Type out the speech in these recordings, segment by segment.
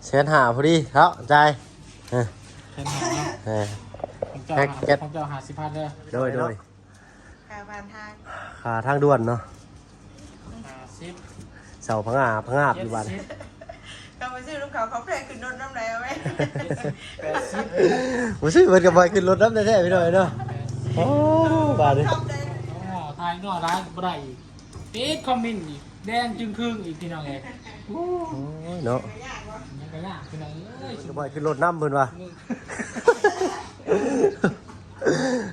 ແສນຫ້າພໍດີເນາະ ຈ່າຍ ເອີ ແສນຫ້າເນາະ ເອີ ຂອງເຈົ້າ ແພັກເກັດ ຂອງເຈົ້າຫ້າສິບພັນເດີ ໂດຍ ໂດຍ ຄ່າຜ່ານທາງ ຄ່າທາງດ່ວນເນາະ ຫ້າສິບ ເຊົາພະງາບພະງາບຢູ່ບາດນີ້ ເຈົ້າໄປຊື້ນຳເຂົາ ເຂົາແພງຂຶ້ນລົດນຳໃດເອົາໄວ້ ແປດສິບ ບໍ່ຊື້ເພິ່ນກໍບໍ່ໃຫ້ຂຶ້ນລົດນຳແທ້ໆ ພີ່ນ້ອງເອີຍເນາະ ໂອ້ ບາດນີ້ ອໍ ຖ່າຍເນາະ ຫຼາຍບໍ່ໄດ້ອີກ ຕິດຄອມເມັນອີກ ແດງຈຶ່ງຄຶ່ງອີກ ພີ່ນ້ອງເອີຍ ໂອ້ຍເນາະ ຍັງກໍຍາກ ພີ່ນ້ອງເອີຍ ເພິ່ນກໍບໍ່ໃຫ້ຂຶ້ນລົດນຳເພິ່ນວ່າ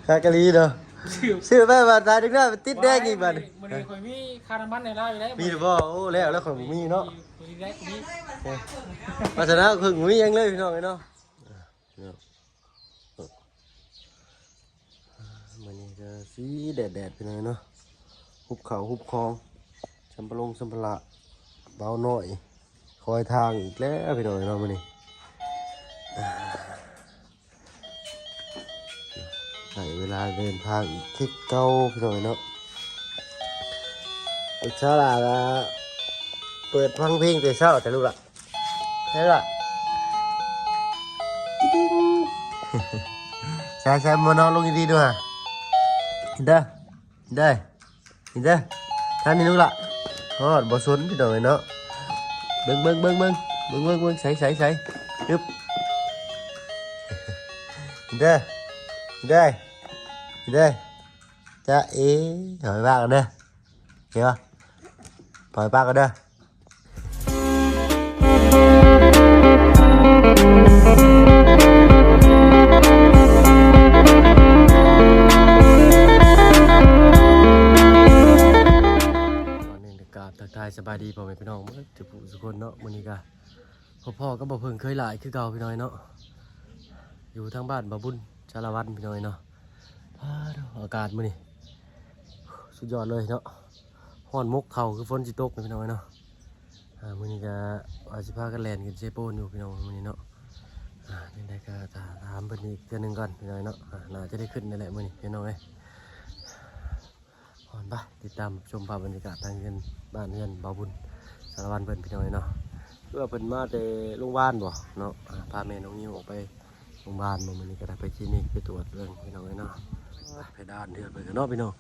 ຄັກອີ່ຫຼີເນາະ ຊື້ ຊື້ໄປບາດຕາຍເດັກນ້ອຍມັນຕິດແດງອີກບາດນີ້ ມື້ນີ້ຂ້ອຍມີຄ່ານ້ຳມັນໃຫ້ລາວຢູ່ແລ້ວ ມີບໍ່? ໂອ້ ແລ້ວ ແລ້ວຂ້ອຍບໍ່ມີເນາະ ມື້ນີ້ໄດ້ ມີ ວາສະໜາຂ້ອຍບໍ່ມີຫຍັງເລີຍ ພີ່ນ້ອງເອີຍເນາະ ເນາະ ມື້ນີ້ກໍສີແດດໆ ພີ່ນ້ອງເນາະ ຮຸບເຂົ້າຮຸບຂອງ ສຳປະລົງສຳພາລະ ບ່າວນ້ອຍ ຄອຍທາງອີກແລ້ວ ພີ່ນ້ອງເນາະ ມື້ນີ້ ໄດ້ເວລາເດີນທາງອີກຄືເກົ່າ ພີ່ນ້ອງເນາະ ລູກສາວຫຼ້າກໍເປີດຟັງເພງແຕ່ເຊົ້າແທ້ລູກຫຼ້າ ໃຊ່ລະ ໃສ່ໆ ມານອນລົງດີໆ ດູຫາ ເດີ ເດີ ນີ້ເດີ ທ່ານນີ້ລູກຫຼ້າ ຮອດບໍ່ສົນ ພີ່ນ້ອງເອີຍເນາະ ເບິ່ງ ເບິ່ງ ເບິ່ງ ເບິ່ງ ເບິ່ງ ເບິ່ງ ເບິ່ງ ໃສ່ ໃສ່ ໃສ່ ອຶບ ເດີ ເດີ ເດີ ຈະເອ ຖອຍປາກກັນເດີ ເຫັນບໍ່? ຖອຍປາກກັນເດີ ກ່ອນອື່ນກໍກາບທັກທາຍສະບາຍດີພໍ່ແມ່ພີ່ນ້ອງເບິດທຸກຜູ້ທຸກຄົນເນາະ ມື້ນີ້ກໍພໍ້ໆກັບບ່າວເພິ່ງເຄີຍຫຼ້າອີກຄືເກົ່າ ພີ່ນ້ອງເນາະ ຢູ່ທາງບ້ານບ່າວບຸນ ສາລະວັນ ພີ່ນ້ອງເນາະ ອາ ອາກາດມື້ນີ້ສຸດຍອດເລີຍເນາະ ຮ້ອນໝົກເຂົ້າຄືຝົນຊິຕົກ ພີ່ນ້ອງເນາະ ອາ ມື້ນີ້ກໍວ່າຊິພາກັນແລ່ນຂຶ້ນເຊໂປນຢູ່ ພີ່ນ້ອງ ມື້ນີ້ເນາະ ອາ ຈັ່ງໃດກໍຖາມເພິ່ນອີກເທື່ອໜຶ່ງກ່ອນ ພີ່ນ້ອງເນາະ ອາ ໜ້າຈະໄດ້ຂຶ້ນນັ້ນແຫຼະມື້ນີ້ ພີ່ນ້ອງເອີຍ ອອນໄປຕິດຕາມຊົມພາບບັນຍາກາດທາງເຮືອນ ບ້ານເຮືອນບ່າວບຸນ ສາລະວັນເພິ່ນ ພີ່ນ້ອງເອີຍເນາະ ຄືວ່າເພິ່ນມາແຕ່ໂຮງບານບໍເນາະ ອາ ພາແມ່ນ້ອງນິວອອກໄປໂຮງບານບໍ ມື້ນີ້ກໍໄດ້ໄປຄລີນິກໄປກວດເບິ່ງ ພີ່ນ້ອງເອີຍເນາະ ເພດານເຮືອນເພິ່ນກໍເນາະ ພີ່ນ້ອງ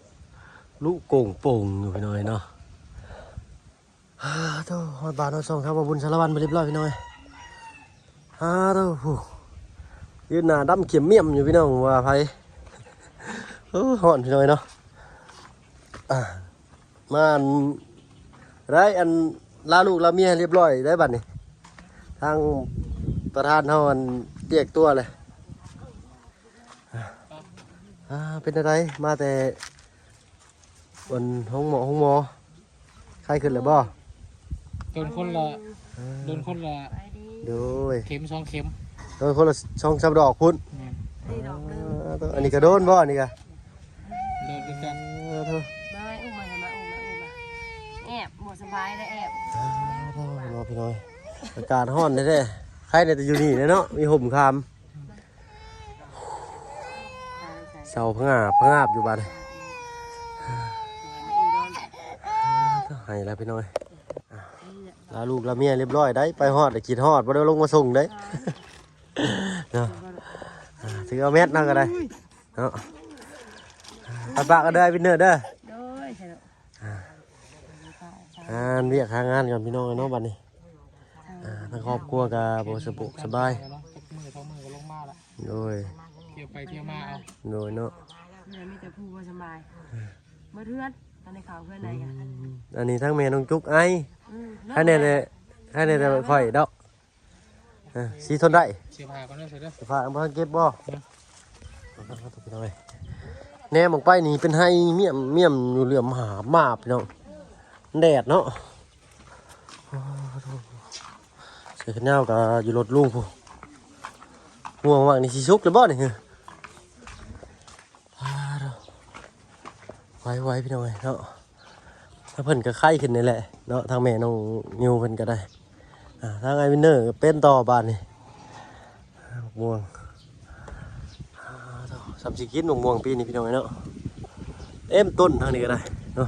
ລຸໂກ່ງໂປ່ງຢູ່ ພີ່ນ້ອງເອີຍເນາະ ອາ ໂທ້ ຮອດບ້ານຮອດຊ່ອງທາງບ່າວບຸນ ສາລະວັນໄປຮຽບຮ້ອຍ ພີ່ນ້ອງເອີຍ ອາ ໂທ້ ຢືນໜ້າດຳຂຽມມ້ຽມຢູ່ ພີ່ນ້ອງ ວ່າໃຜ ໂອ້ ຮ້ອນ ພີ່ນ້ອງເອີຍເນາະ ອາ ມາອັນ ໄດ້ອັນ ລາລູກລາເມຍຮຽບຮ້ອຍໄດ້ບັດນີ້ ທາງປະທານເຮົາອັນ ລຽກຕົວແຫຼະ ອາ ເປັນຈັ່ງໃດ ມາແຕ່ອັນ ໂຮງໝໍ ໂຮງໝໍ ໄຂ້ຂຶ້ນແລ້ວບໍ່? ໂດນຄົນລະ ເອີ ໂດນຄົນລະ ໂດຍ ເຂັມສອງເຂັມ ໂດນຄົນລະສອງສາມດອກພຸ້ນ ແມ່ນ ອາ ອັນນີ້ກໍໂດນບໍ່ ອັນນີ້ກໍ ໂດນຄືກັນ ເອີ ມາ ມາ ອຸ້ມມາ ມາ ອຸ້ມມາ ອຸ້ມມາ ແອບ ບໍ່ສະບາຍແລ້ວ ແອບ ເນາະ ພີ່ນ້ອງ ອາກາດຮ້ອນແທ້ໆ ໄຄແດ່ແຕ່ຢູ່ນີ້ແຫຼະເນາະ ມີຮົ່ມຄາມ ເຊົາພະງາບພະງາບຢູ່ບາດນີ້ ໃຫ້ລະພີ່ນ້ອງ ລາລູກລາເມຍຮຽບຮ້ອຍໄດ໋ ໄປຮອດລະຄິດຮອດ ບໍ່ໄດ້ລົງມາສົ່ງໄດ໋ ເນາະ ຖືເອົາແມັດເຮົາກໍໄດ້ເນາະ ປະປະກັນເດີ ອ້າຍວິນເນີເດີ ໂດຍ ຫາວຽກຫາງານກ່ອນ ພີ່ນ້ອງເນາະ ບັດນີ້ ທາງຄອບຄົວກໍບໍ່ສະດວກສະບາຍ ຈັກມື້ສອງມື້ກໍລົງມາລະ ໂດຍ ທ່ຽວໄປທ່ຽວມາເອົາ ໂດຍເນາະ ມີແຕ່ຜູ້ບໍ່ສະບາຍ ເບິດເຮືອນ ຕອນນີ້ເຂົ້າເຮືອນໄດ້ ອັນນີ້ທັງແມ່ນ້ອງຈຸກໄອ ໃຫ້ແດ່ແຫຼະ ໃຫ້ແດ່ແຕ່ຂ້ອຍດອກ ເອີ ສີທົນໄດ້ ເສຍຜ້າກ່ອນເດີ ເສຍຜ້າບໍ່ທັນເກັບບໍ່ ແນມອອກໄປນີ້ເປັນໄຮ່ມ້ຽມໆຢູ່ ເຫຼື້ອມຫາບມາບ ພີ່ນ້ອງ ແດດເນາະ ເສື້ອແຂນຍາວກໍຢູ່ລົດລຸງພຸ້ນ ຫ່ວງວ່ານີ້ຊິສຸກແລ້ວບໍ່ນີ້ ໄວໆ ພີ່ນ້ອງເອີຍເນາະ ທາງເພິ່ນກໍໄຄຂຶ້ນນີ້ແຫຼະເນາະ ທາງແມ່ນ້ອງນິວເພິ່ນກໍໄດ້ ອ່າ ທາງອ້າຍວິນເນີກໍເປັນຕໍ່ບາດນີ້ ໝາກມ່ວງ ອ່າ ໂທ້ ສ່ຳຊິກິນໝາກມ່ວງປີນີ້ ພີ່ນ້ອງເອີຍເນາະ ເຕັມຕົ້ນທາງນີ້ກໍໄດ້ເນາະ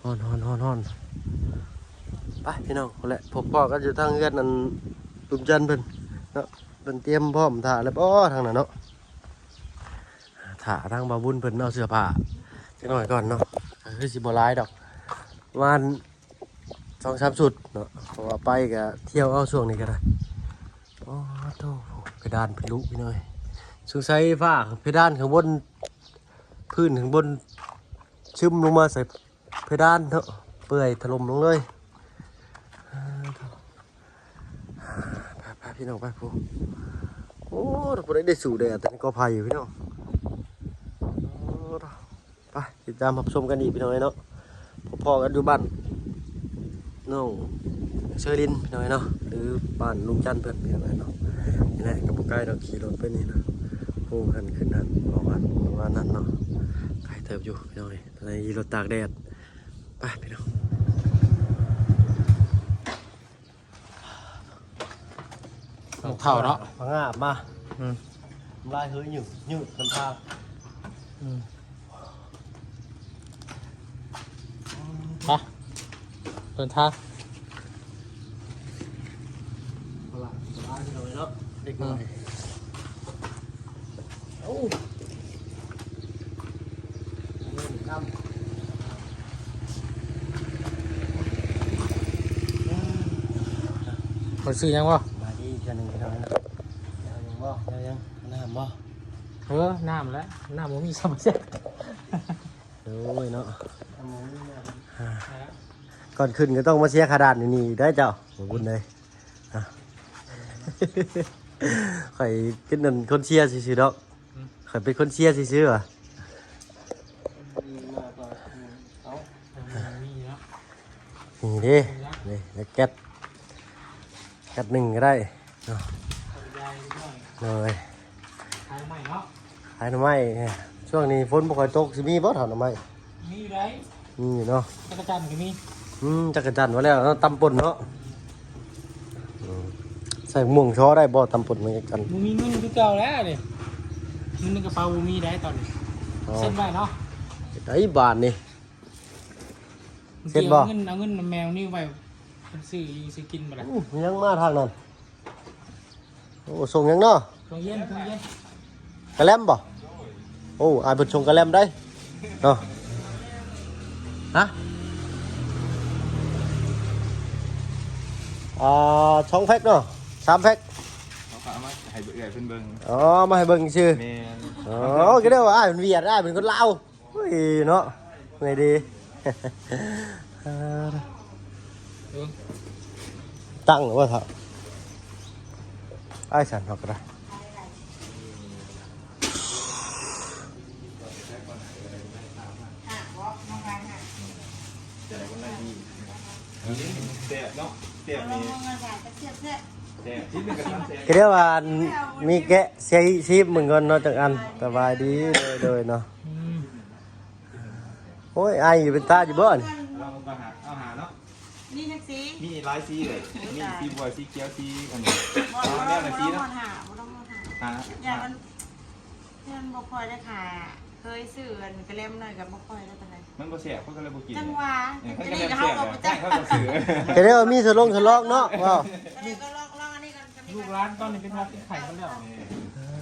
ຮ້ອນໆໆໆ ໄປ ໄປພີ່ນ້ອງ ພຸ້ນແຫຼະ ພົບພໍ້ກັນຢູ່ທາງເຮືອນອັນລຸງຈັນເພິ່ນເນາະ ເພິ່ນຕຽມພ້ອມຖ້າແລ້ວບໍ່ທາງນັ້ນເນາະ. ຖ້າທາງບ່າວບຸນເພິ່ນເອົາເສື້ອຜ້າຈັກໜ້ອຍກ່ອນເນາະ ກໍຄືຊິບໍ່ຫຼາຍດອກ ປະມານສອງສາມຊຸດເນາະ ເພາະວ່າໄປກໍທ່ຽວເອົາຊ່ວງນີ້ກໍໄດ້. ໂອ້ໂທ້ ເພດານເພິ່ນລຸພີ່ນ້ອງເອີຍ ສົງໄສຝາເພດານຂ້າງບົນ ພື້ນຂ້າງບົນຊຶມລົງມາໃສ່ ເພດານເນາະ ເປື່ອຍຖະຫຼົ່ມລົງເລີຍ. ໄປໆ ພີ່ນ້ອງໄປພຸ້ນ. ໂອ້ ຜູ້ໃດໄດ້ສູ້ແດດ ແຕ່ນີ້ກໍໄຜ່ຢູ່ພີ່ນ້ອງ. ໄປຕິດຕາມຮັບຊົມກັນອີກພີ່ນ້ອງເອີຍເນາະ ພົບພໍ້ກັນຢູ່ບ້ານນ້ອງເຊີລິນພີ່ນ້ອງເອີຍເນາະ ຫຼືບ້ານລຸງຈັນເພິ່ນພີ່ນ້ອງເອີຍເນາະ. ນີ້ແຫຼະກໍບໍ່ໄກດອກ ຂີ່ລົດໄປນີ້ນະ ໂອ້ ຫັ້ນຂຶ້ນຫັ້ນອອກຫັ້ນ ປະມານນັ້ນເນາະ ໄກເຕີບຢູ່ພີ່ນ້ອງເອີຍ. ໃນລົດຕາກແດດ ໄປພີ່ນ້ອງ. ນກເທົ້າເນາະ ຜະງາບມາ ອືມ ນ້ຳລາຍເຮີຍຢູ່ ຍືດນຳທາງ ອືມ ໄປ ເດີນທາງ. ເອົາລະ ສະບາຍເລີຍເນາະ ເດັກນ້ອຍ. ອືມ ໂອ້ ເລີ່ມຄ່ຳ. ເພິ່ນຊື້ຫຍັງບໍ່? ມາດີເທື່ອໜຶ່ງພີ່ນ້ອງເນາະ. ເອົາຫຍັງບໍ່? ເອົາຫຍັງ? ນ້ຳບໍ່? ເອີ ນ້ຳແຫຼະ ນ້ຳບໍ່ມີຊ້ຳ. ໂອ້ຍເນາະ ນ້ຳບໍ່ມີ ນ້ຳ ອ່າ ກ່ອນຂຶ້ນກໍຕ້ອງມາເສຍຄ່າດ່ານຢູ່ນີ້ໄດ໋ເຈົ້າ ບໍ່ບຸນເດ້. ອ່ະ ຂ້ອຍເປັນອັນຄົນເຊຍຊື່ໆດອກ ອືມ ຂ້ອຍເປັນຄົນເຊຍຊື່ໆຫວາ. ນີ້ເດ້ ນີ້ແກັດ ແກັດໜຶ່ງກໍໄດ້ເນາະ. ໂດຍ ຂາຍໜໍ່ໄມ້ເນາະ ຂາຍໜໍ່ໄມ້. ຊ່ວງນີ້ຝົນບໍ່ຄ່ອຍຕົກ ຊິມີບໍ່ເຖົ້າໜໍ່ໄມ້? ມີໄດ໋ ມີເນາະ ຈັກກະຈັນກໍມີ. ອືມ ຈັກກະຈັນວ່າແລ້ວເນາະ ຕຳປົ່ນເນາະ. ອືມ ໃສ່ໝວກຊໍໄດ້ບໍ່ ຕຳປົ່ນມັນຈັກກັນ. ບໍ່ມີເງິນຄືເກົ່າແລ້ວນີ້ ເງິນໃນກະເປົາບໍ່ມີໄດ໋ຕອນນີ້. ອໍ ເຊັນໄວ້ເນາະ ໄດ້ບາດນີ້ ເຊັນບໍ່? ເອົາເງິນ ເອົາເງິນນຳແມວນີ້ໄວ້ ເພິ່ນຊື້ຢູ່ຊື້ກິນບໍ່ລະ. ອືມ ຍັງມາທາງນັ້ນ. ໂອ້ ສົ່ງຫຍັງເນາະ? ສົ່ງເຢັນ ສົ່ງເຢັນ. ກະແລັມບໍ່? ໂອ້ ອ້າຍເພິ່ນສົ່ງກະແລັມໄດ໋ເນາະ. ຮະ? ອ່າ ສອງແພັກເນາະ ສາມແພັກ. ເອົາມາໃຫ້ເອື້ອຍເພິ່ນເບິ່ງ. ອໍ ມາໃຫ້ເບິ່ງຊື່. ແມ່ນ. ອໍ ກໍໄດ້ວ່າອ້າຍເພິ່ນຫວຽດ ອ້າຍເພິ່ນຄົນລາວ. ໂອ້ຍເນາະ ເມື່ອຍເດ້. ຕັ້ງແລ້ວບໍ່ເຖົ້າ? ໄປຊັ້ນເຮົາກໍໄດ້. ແຊບເນາະ ແຊບນີ້ ແຊບ ທີ່ໜຶ່ງກໍສາມແຊບ ແຊບ ທີ່ໜຶ່ງກໍສາມແຊບ. ກໍເລີຍວ່າ ອັນ ມີແກະໃສ່ຊີມເບິ່ງກ່ອນເນາະ ຈັກອັນ. ສະບາຍດີ ໂດຍ ໂດຍເນາະ. ອືມ ໂອ້ຍ ໄອຢູ່ເປັນຕາຢູ່ບໍ່ນີ້? ເອົາມາຫາ ເອົາຫາເນາະ. ມີຈັກສີ? ມີຫຼາຍສີເລີຍ ມີສີບົວ ສີຂຽວ ສີອັນນີ້. ບໍ່ ບໍ່ ບໍ່ຮອດຫ້າ ບໍ່ຮອດຫ້າ ຫາ ຢ່າງມັນ ມັນບໍ່ຄ່ອຍໄດ້ຂາຍ. ເຄີຍຊື້ອັນກະແລັມໜ້ອຍກໍບໍ່ຄ່ອຍໄດ້ປານໃດ. ມັນບໍ່ແຊບ ເຂົາກໍເລີຍບໍ່ກິນ. ຈັ່ງວ່າ ເອີ ຄັນກະແລັມແຊບ ເຂົາກໍບໍ່ຈັກ ເຂົາກໍຊື້. ກໍໄດ້ວ່າມີສະຫຼົງສະຫຼອງເນາະ. ເອີ ກໍລອງ ລອງອັນນີ້ກ່ອນ. ລູກຫຼານຕອນນີ້ເປັນຫວັດເປັນໄຂ້ໝົດແລ້ວ.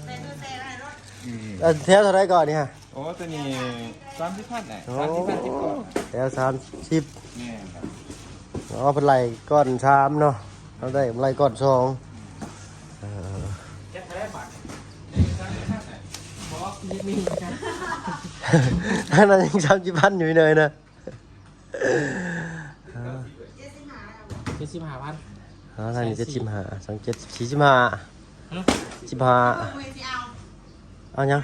ແມ່ນ ແຕ່ໂຕແຊບໄດ້ເນາະ. ອືມ ເອີ ແຖວເທົ່າໃດກ່ອນນີ້ຮະ? ໂອ້ ຕົວນີ້ສາມສິບພັນແຫຼະ. ໂອ້ ສາມສິບພັນ ສິບກ່ອນ ແຖວສາມສິບ. ແມ່ນ. ອໍ ເພິ່ນໄລ່ກ້ອນສາມເນາະ ເຮົາໄດ້ໄລ່ກ້ອນສອງ. ເອີ ເຈັດເທົ່າໃດບາດ? ບໍ່ ເຈັດນີ້ ອັນນັ້ນຍັງສາມສິບພັນຢູ່ເລີຍນະ. ເຈັດສິບຫ້າພັນ. ອໍ ທາງນີ້ເຈັດສິບຫ້າ ສອງເຈັດ ສີ່ສິບຫ້າ. ຫຶ? ສິບຫ້າ. ເອົາຫຍັງ?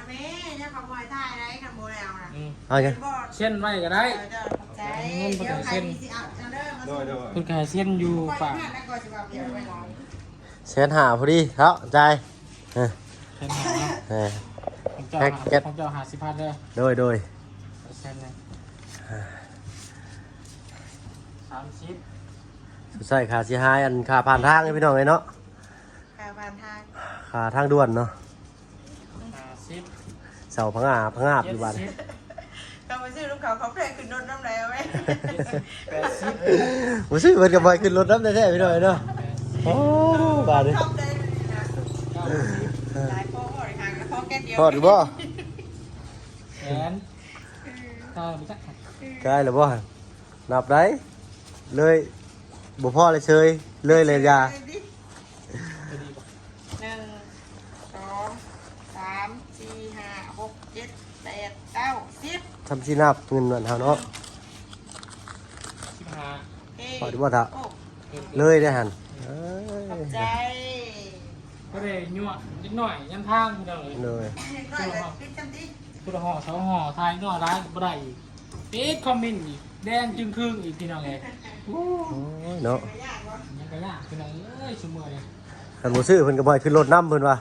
ອືມ ເອົາຫຍັງ? ເຊັນໄວ້ກໍໄດ້. ເອີ ຂອບໃຈ. ເງິນເພິ່ນກໍໃຫ້ເຊັນ. ໂດຍ ໂດຍ. ເພິ່ນກໍໃຫ້ເຊັນຢູ່ປະ ແສນຫ້າພໍດີເນາະ ຈ່າຍ. ເອີ ແສນຫ້າເນາະ. ເອີ ຂອງເຈົ້າ ແພັກເກັດ ຂອງເຈົ້າຫ້າສິບພັນເດີ. ໂດຍ ໂດຍ. ເປີເຊັນເລີຍ ສາມສິບ. ໃຊ້ຄ່າເສຍຫາຍ ອັນ ຄ່າຜ່ານທາງ ພີ່ນ້ອງເອີຍເນາະ. ຄ່າຜ່ານທາງ ຄ່າທາງດ່ວນເນາະ. ຫ້າສິບ. ເສົາພະງາບພະງາບຢູ່ບາດ. ເຈັດສິບ. ເຂົາໄປຊື້ນຳເຂົາ ເຂົາແພງຂຶ້ນລົດນຳໃດເອົາໄວ້. ບໍ່ຊື້ເພິ່ນກໍບໍ່ໃຫ້ຂຶ້ນລົດນຳແທ້ໆ ພີ່ນ້ອງເອີຍເນາະ. ໂອ້ ບາດນີ້ ຮອດຢູ່ບໍ່? ແສນ ກາຍແລ້ວບໍ່? ນັບໄດ້ ເລີຍ ບໍ່ພໍເລີຍເຊີຍ ເລີຍແລ້ວຢ່າ. ໜຶ່ງ ສອງ ສາມ ສີ່ ຫ້າ ຫົກ ເຈັດ ແປດ ເກົ້າ ສິບ ທຳຊິນັບເງິນບ້ານເຮົາເນາະ. ສິບຫ້າ ພໍຢູ່ບໍ່ທະ? ເລີຍໄດ້ຫັ້ນ. ເອີຍ ຂອບໃຈ. ບໍ່ໄດ້ຍົວະເດັກນ້ອຍນຳທາງ ພີ່ນ້ອງເອີຍ. ໂດຍ ເດັກນ້ອຍກໍປິດຊັ້ນຕິ ຜູ້ລະຫໍ່ສອງຫໍ່ ຖ່າຍນ້ອຍຫຼາຍກໍບໍ່ໄດ້ອີກ ຕິດຄອມເມັນອີກ ແດງຈຶ່ງຄຶ່ງອີກ ພີ່ນ້ອງເອີຍ. ໂອ້ຍເນາະ ຍັງກະຍາກ ພີ່ນ້ອງເອີຍ ຊຸມື້ນີ້. ຄັນບໍ່ຊື້ເພິ່ນກໍບໍ່ໃຫ້ຂຶ້ນລົດນຳ ເພິ່ນວ່າ.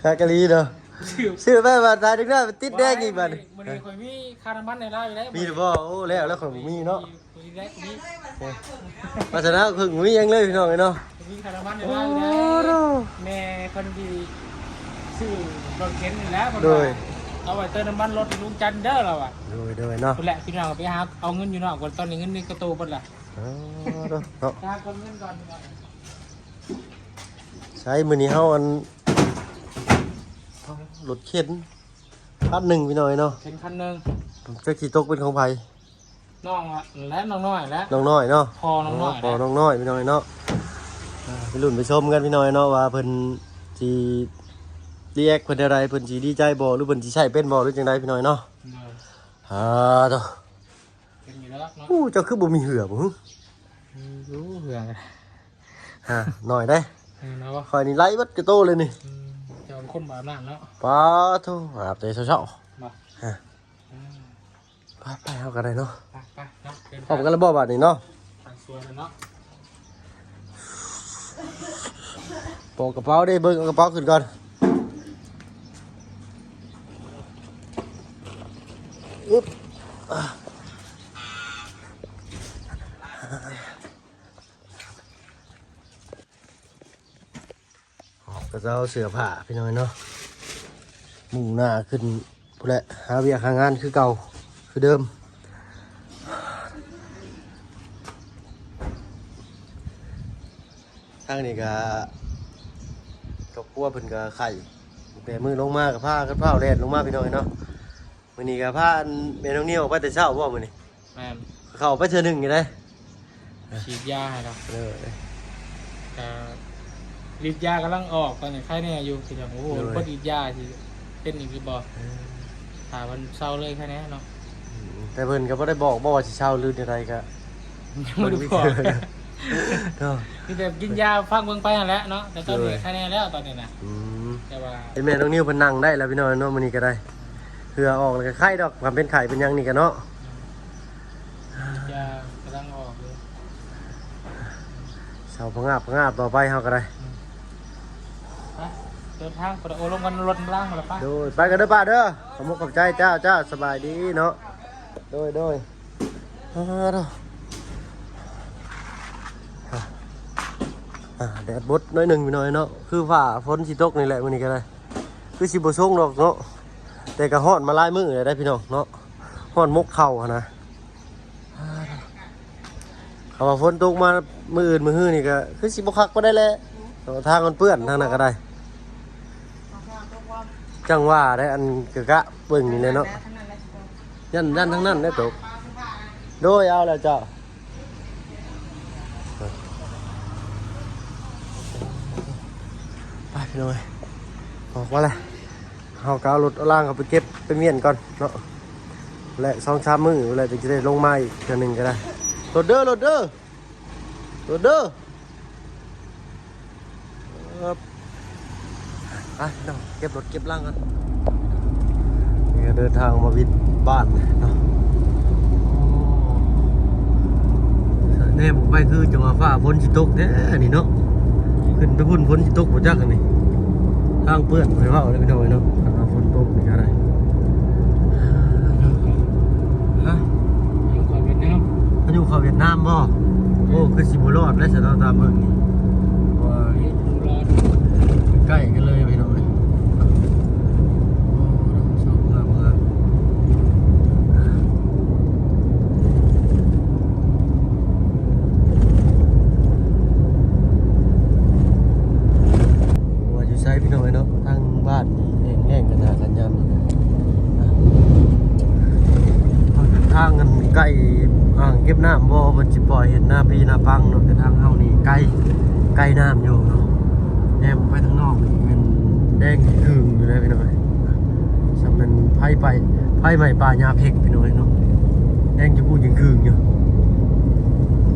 ຄັກອີ່ຫຼີເນາະ ຊື້ ຊື້ໄປບາດຕາຍເດັກນ້ອຍມັນຕິດແດງອີກບາດນີ້. ມື້ນີ້ຂ້ອຍມີຄ່ານ້ຳມັນໃຫ້ລາວຢູ່ແລ້ວ. ມີບໍ່? ໂອ້ ແລ້ວ ແລ້ວຂ້ອຍບໍ່ມີເນາະ. ວາສະນາເພິ່ງບໍ່ມີຫຍັງເລີຍ ພີ່ນ້ອງເອີຍເນາະ. ມີຄ່ານ້ຳມັນໃຫ້ລາວຢູ່ແລ້ວ. ໂອ້ໂດ ແມ່ເພິ່ນຊິຊື້ລົດເຂັນນີ້ແຫຼະ ເພິ່ນວ່າ. ໂດຍ ເອົາໄວ້ເຕີມນ້ຳມັນລົດໃຫ້ລຸງຈັນເດີ ລາວວ່າ. ໂດຍ ໂດຍເນາະ. ພຸ້ນແຫຼະ ພີ່ນ້ອງໄປຫາເອົາເງິນຢູ່ນອກກ່ອນ ຕອນນີ້ເງິນໃນກະໂຕເບິດລະ. ໂອ້ໂດ ເນາະ ຫາກ່ອນເງິນກ່ອນ ພີ່ນ້ອງ. ໃສມື້ນີ້ເຮົາອັນ ລົດເຂັນຄັນໜຶ່ງ ພີ່ນ້ອງເອີຍເນາະ. ເຂັນຄັນໜຶ່ງ ຈັກຊິຕົກເປັນຂອງໃຜ. ນ້ອງ ແລະ ນ້ອງນ້ອຍແຫຼະ ນ້ອງນ້ອຍເນາະ. ພໍ່ນ້ອງນ້ອຍ ພໍ່ນ້ອງນ້ອຍ ພີ່ນ້ອງເນາະ. ອ່າ ໄປລຸ້ນໄປຊົມກັນ ພີ່ນ້ອງເນາະ ວ່າເພິ່ນຊິຣີແອັກເພິ່ນແນວໃດ ເພິ່ນຊິດີໃຈບໍ່ ຫຼືເພິ່ນຊິໃຊ້ເປັນບໍ່ ຫຼືຈັ່ງໃດ ພີ່ນ້ອງເນາະ. ໂດຍ ອ່າ ໂຕ ເປັນຢູ່ແລ້ວເນາະ. ໂອ້ ເຈົ້າຄືບໍ່ມີເຫື່ອບໍ່? ມີຢູ່ເຫື່ອ ຫາ ໜ້ອຍເດ້. ເອີ ເນາະ ຂ້ອຍນີ້ໄລ່ເບິດກະໂຕເລີຍນີ້. ອືມ ເຈົ້າເປັນຄົນບໍ່ອາບນ້ຳເນາະ. ປາໂທ ອາບແຕ່ເຊົ້າໆ ບໍ່? ຮະ ອືມ ໄປໆ ເຮົາກໍໄດ້ເນາະ. ໄປໆ ເນາະ ເດີນທາງ ພ້ອມກັນແລ້ວບໍ່ບາດນີ້ເນາະ? ທາງສວນແລ້ວເນາະ. ປອກກະເປົາເດ້ ເບິ່ງເອົາກະເປົາຂຶ້ນກ່ອນ. ອຶບ ອອກກະເຈົ້າເສື້ອຜ້າ ພີ່ນ້ອງເນາະ ມຸ່ງໜ້າຂຶ້ນພຸ້ນແຫຼະ ຫາວຽກຫາງານຄືເກົ່າ ຄືເດີມ. ທາງນີ້ກະຄອບຄົວເພິ່ນກະໄຂ້ ແຕ່ມື້ລົງມາກະພາກັນຟ້າວແລ່ນລົງມາ ພີ່ນ້ອງເນາະ. ມື້ນີ້ກະພາແມ່ນ້ອງນິວອອກໄປແຕ່ເຊົ້າບໍ່ມື້ນີ້? ແມ່ນ ເຂົ້າໄປເທື່ອໜຶ່ງຢູ່ເດ້ ສີດຢາໃຫ້ລະ. ເອີ ກະ ລິດຢາກຳລັງອອກ ຕອນນີ້ໄຄແນ່ຢູ່ ຄືແບບ ໂອ້ໂຫ ໂດຍ ເພິ່ນລິດຢາຊິເປັນອີກຫຼືບໍ່. ເອີ ຖ້າມັນເຊົາເລີຍໄຄແນ່ເນາະ. ອືມ ແຕ່ເພິ່ນກໍບໍ່ໄດ້ບອກບໍ່ວ່າຊິເຊົາຫຼືແນວໃດ ກໍຍັງບໍ່ໄດ້ບອກເນາະ. ມີແຕ່ກິນຢາຟັງເບິ່ງໄປຫັ້ນແຫຼະເນາະ ແຕ່ຕອນນີ້ ໂດຍ ໄຄແນ່ແລ້ວຕອນນີ້ນະ. ອືມ ແຕ່ວ່າເຫັນແມ່ນ້ອງນິວເພິ່ນນັ່ງໄດ້ແລ້ວ ພີ່ນ້ອງເນາະ ມື້ນີ້ກໍໄດ້. ເຫື່ອອອກແລ້ວກໍໄຄດອກ ຄັນເປັນໄຂ້ເປັນຫຍັງນີ້ກໍເນາະ. ຢາກຳລັງອອກຢູ່ ເຊົາພະງາບພະງາບຕໍ່ໄປເຮົາກໍໄດ້. ອືມ ໄປ ເດີນທາງໄປ ໂອ້ ລົງກັນລົດລ້າງໝົດລະປະ. ໂດຍ ໄປກັນເດີປ້າເດີ ຂອບມຸກຂອບໃຈ ເຈົ້າ ເຈົ້າ ສະບາຍດີເນາະ. ໂດຍ ໂດຍ ອ່າ ແດດບົດໜ້ອຍໜຶ່ງ ພີ່ນ້ອງເນາະ ຄືຟ້າຝົນຊິຕົກນີ້ແຫຼະ ມື້ນີ້ກໍໄດ້. ຄືຊິບໍ່ຊົງດອກເນາະ ແຕ່ກໍຮ້ອນມາຫຼາຍມື້ແລ້ວໄດ໋ ພີ່ນ້ອງເນາະ ຮ້ອນໝົກເຂົ້າຫັ້ນນະ. ຄັນວ່າຝົນຕົກມາມື້ອື່ນມື້ຮືນີ້ກໍຄືຊິບໍ່ຄັກປານໃດແຫຼະ ເນາະ ທາງມັນເປື້ອນທາງນັ້ນກໍໄດ້. ຈັ່ງວ່າໄດ໋ ອັນກະກະເບິ່ງນີ້ແຫຼະເນາະ ຢ້ານ ຢ້ານທາງນັ້ນແຫຼະຕົກ. ໂດຍ ເອົາແລ້ວເຈົ້າ. ໄປພີ່ນ້ອງເອີຍ ອອກມາແລ້ວ ເຮົາກໍເອົາລົດເອົາລາງເຂົ້າໄປເກັບໄປມ້ຽນກ່ອນເນາະ ແລະ ສອງສາມມື້ແລ້ວຈຶ່ງຈະໄດ້ລົງມາອີກເທື່ອໜຶ່ງກໍໄດ້. ລົດເດີ ລົດເດີ ລົດເດີ. ເອີ ໄປພີ່ນ້ອງ ເກັບລົດເກັບລາງກ່ອນ. ນີ້ກໍເດີນທາງມາວິດບ້ານເນາະ. ໂອ້ ແນມອອກໄປຄືຈັ່ງວ່າຟ້າຝົນຊິຕົກແທ້ນີ້ເນາະ. ຂຶ້ນໄປພຸ້ນຝົນຊິຕົກບໍ່ຈັກອັນນີ້ ທາງເປື້ອນ ຂ້ອຍເວົ້າເລີຍພີ່ນ້ອງເອີຍເນາະ. ຄັນວ່າຝົນຕົກນີ້ກໍໄດ້ ຮະ ພາຍຸເຂົ້າຫວຽດນາມ ພາຍຸເຂົ້າຫວຽດນາມບໍ່? ໂອ້ ຄືຊິບໍ່ລອດແລ້ວຊັ້ນເນາະ ຕາມເບິ່ງນີ້ ເພາະວ່າ ໃກ້ກັນເລີຍພີ່ນ້ອງເອີຍ. ໂອ້ ສວຍງາມງາມ. ອ່າງເກັບນ້ຳບໍ່ ເພິ່ນຊິປ່ອຍເຮັດນາປີນາປັງເນາະ. ແຕ່ທາງເຮົານີ້ໄກ ໄກນ້ຳຢູ່ເນາະ. ແນມໄປທາງນອກນີ້ແມ່ນແດງຈຶ່ງຄຶ່ງຢູ່ເດ້ພີ່ນ້ອງ. ສ່ຳແມ່ນໄຟໄປ ໄຟໄໝ້ປ່າຫຍ້າເພັກພີ່ນ້ອງເນາະ. ແດງຈະປູດຈຶ່ງຄຶ່ງຢູ່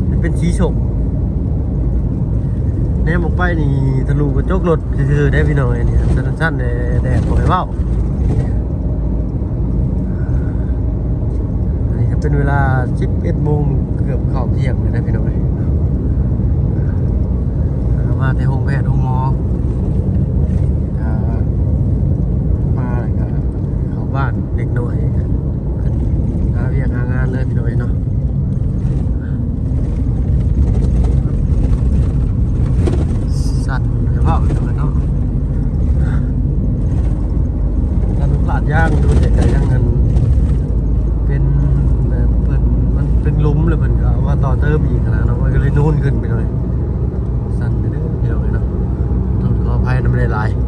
ມັນເປັນສີສົ້ມ. ແນມອອກໄປນີ້ທະລຸກະຈົກລົດຊື່ໆເດ້ພີ່ນ້ອງເອີຍ. ນີ້ສັ້ນໆແດ່ ແດດບໍ່ໃຫ້ເວົ້າ. ອັນນີ້ກໍເປັນເວລາສິບເອັດໂມງ ເກືອບເຂົ້າທ່ຽງແລ້ວນະພີ່ນ້ອງເອີຍ. ມາແຕ່ໂຮງແພດໂຮງໝໍ ອ່າ ມາແລ້ວກໍເຂົ້າບ້ານເລັກນ້ອຍ ຂຶ້ນຫາວຽກຫາງານເລີຍພີ່ນ້ອງເອີຍເນາະ. ສັ່ນເວົ້າຢູ່ເນາະ. ທາງລາດຍາງຢູ່ ແຕ່ກໍຍັງອັນ ເປັນແບບເພິ່ນ ມັນເປັນຫຼຸມ ແລ້ວເພິ່ນກໍເອົາມາຕໍ່ເຕີມອີກຫັ້ນນະເນາະ. ມັນກໍເລີຍນູນຂຶ້ນໄປໜ້ອຍ. ສັ່ນເດີພີ່ນ້ອງເອີຍເນາະ. ຕ້ອງຂໍອະໄພນຳຫຼາຍໆ.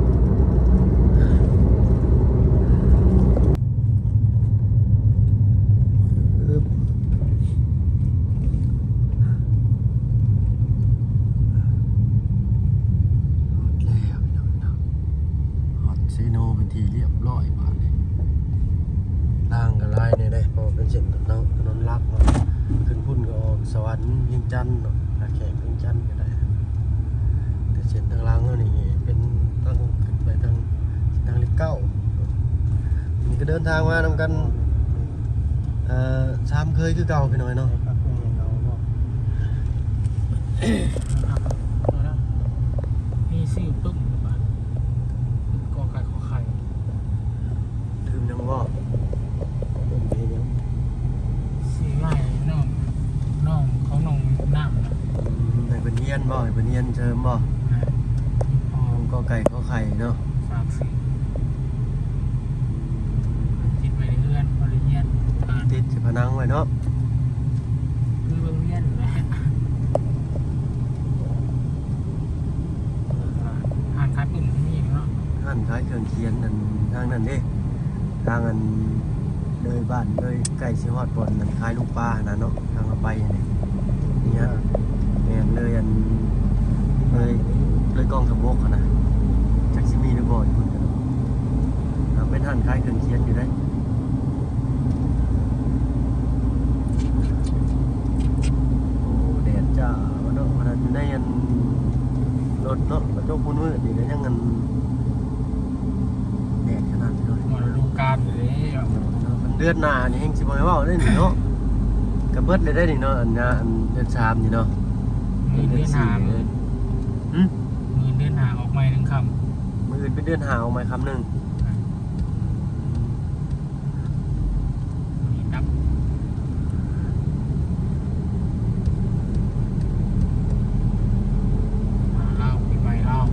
ອຶບ ຮອດແລ້ວພີ່ນ້ອງເນາະ. ຮອດເຊໂນເປັນທີ່ລຽບຮ້ອຍບາດນີ້. ທາງກໍຫຼາຍແດ່ເດ້ ເພາະວ່າເປັນເສັ້ນທາງຖະໜົນຫຼັກເນາະ. ຂຶ້ນພຸ້ນກໍອອກສະຫວັນ ວຽງຈັນເນາະ ທ່າແຂກ ວຽງຈັນກໍໄດ້. ແຕ່ເສັ້ນທາງຫຼັງເຮົານີ້ເປັນທາງຂຶ້ນໄປທາງ ທາງເລກເກົ້າ. ນີ້ກໍເດີນທາງມານຳກັນ ເອີ ສາມເຄີຍຄືເກົ່າພີ່ນ້ອງເນາະ. ມີຊື່ປຶ້ມ ປຶ້ມ ກ.ໄກ່ ຂໍໄຂ່ ຕື່ມຫຍັງບໍ່? ເປັນຫຍັງ? ຊື້ໃຫ້ນ້ອງ ນ້ອງເຂົານ້ອງນ້ຳນະ. ອືມ ໃຫ້ເພິ່ນຮຽນບໍ່? ໃຫ້ເພິ່ນຮຽນເສີມບໍ່? ແມ່ນ. ນ້ອງ ກ.ໄກ່ ຂໍໄຂ່ເນາະ. ຝາກຊື້ ຕິດໄວ້ໃນເຮືອນ ບໍ່ໄດ້ຮຽນ. ອ່າ ຕິດໃສ່ຜະໜັງໄວ້ເນາະ. ຄືໂຮງຮຽນແຫຼະ. ຮ້ານຂາຍປຶ້ມກໍມີເນາະ. ຮ້ານຂາຍເຄື່ອງຂຽນ ອັນ ທາງນັ້ນເດ້ ທາງອັນ ເລີຍບ້ານ ເລີຍໃກ້ຊິຮອດບ່ອນອັນຂາຍລຸງປາຫັ້ນນະເນາະ. ທາງເຮົາໄປຫັ້ນເດ້ ນີ້ຮະ. ແມ່ນ ເລີຍອັນ ເລີຍ ເລີຍກອງທັບບົກຫັ້ນນະ. ຈັກຊິມີຫຼືບໍ່ຢູ່ພຸ້ນກະເນາະ. ອ່າ ເປັນຮ້ານຂາຍເຄື່ອງຂຽນຢູ່ເດ້. ໂອ້ ແດດຈ້າເນາະ. ຂະໜາດຢູ່ໃນອັນລົດເນາະ ກະຈົກມືດໆນີ້ກະຍັງອັນ ແດດຂະໜາດນີ້ເນາະ. ໝົດລະດູການເດ້. ເດືອນໜ້ານີ້ແຮ່ງຊິບໍ່ໃຫ້ເວົ້າເດ້ນີ້ເນາະ. ກະເບິດເລີຍເດ້ນີ້ເນາະ ອັນ ອັນເດືອນສາມນີ້ເນາະ. ມື້ອື່ນເດືອນຫ້າ ມື້ອື່ນ ຫຶ? ມື້ອື່ນເດືອນຫ້າອອກໃໝ່ໜຶ່ງຄ່ຳ. ມື້ອື່ນເປັນເດືອນຫ້າອອກໃໝ່ຄ່ຳໜຶ່ງ. ມື້ນີ້ດັບ ມາລາວ ປີໃໝ່ລາວ.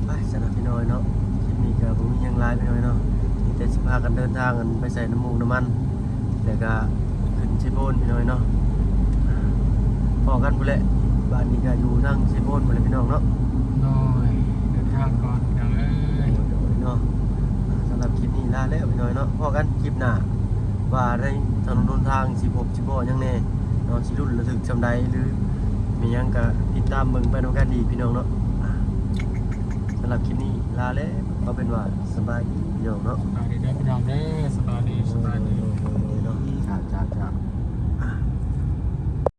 ໄປຊັ້ນນະພີ່ນ້ອງເນາະ. ຄລິບນີ້ກະບໍ່ມີຫຍັງຫຼາຍພີ່ນ້ອງເນາະ ມີແຕ່ຊິພາກັນເດີນທາງກັນໄປໃສ່ນ້ຳມູກນ້ຳມັນ ແລ້ວກະຂຶ້ນເຊໂປນພີ່ນ້ອງເນາະ. ພໍ້ກັນພຸ້ນແຫຼະ ບາດນີ້ກະຢູ່ທາງເຊໂປນພຸ້ນແຫຼະພີ່ນ້ອງເນາະ. ໂດຍ ເດີນທາງກ່ອນພີ່ນ້ອງເອີຍ. ໂດຍເນາະ. ສຳລັບຄລິບນີ້ລາແລ້ວພີ່ນ້ອງເນາະ. ພໍ້ກັນຄລິບໜ້າ ວ່າໃນຖະໜົນຫົນທາງຊິພົບຊິພໍ້ຫຍັງແດ່ເນາະ ຊິລຸ້ນລະທຶກສ່ຳໃດ ຫຼື ມີຫຍັງກະຕິດຕາມເບິ່ງໄປນຳກັນອີກພີ່ນ້ອງເນາະ. ອ່າ ສຳລັບຄລິບນີ້ລາແລ້ວ ເອົາເປັນວ່າສະບາຍດີພີ່ນ້ອງເນາະ. ສະບາຍດີເດີພີ່ນ້ອງເດີ ສະບາຍດີ ສະບາຍດີ.